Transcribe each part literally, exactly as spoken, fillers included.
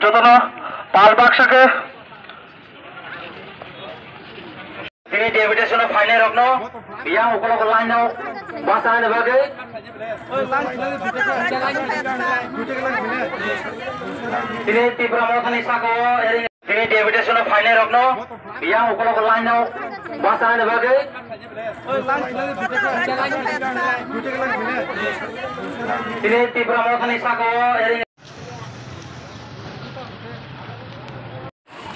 Jotono pal baksa khe. Tini deputation o phainai rokno yang ukologo line o basa ani bagwi. Tini Tipra Mothani saka o eri Tini deputation o phainai rokno yang ukologo line o basa ani bagwi. Tini Tipra Mothani saka o eri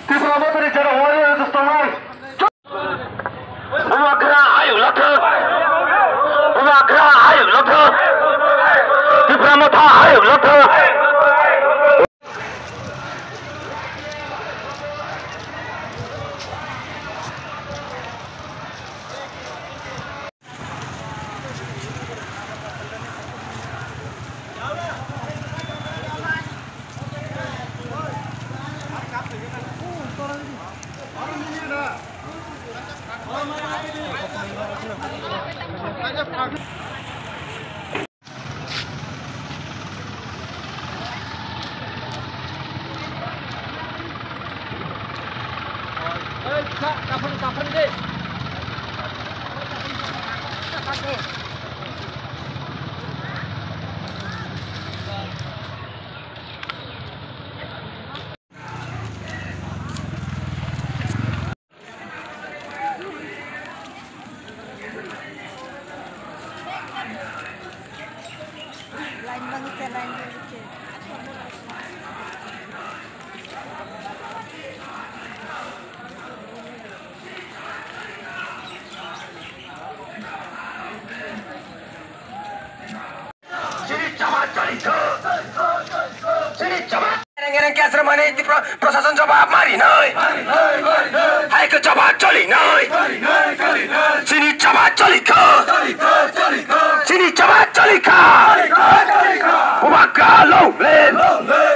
Tipra Mothani jora wari wari tongnai. Bubagra ayuk lathok. Bubagra ayuk lathok. Tipra Motha ayuk lathok. Chini chama chali kho. Chini chama. Ngereng ngereng kesar mani di pro-, prosason jawab mari nai. Hai khe jawab chali nai. Chini jawab chali kho. Chini jawab chali kha. Bubagra long live.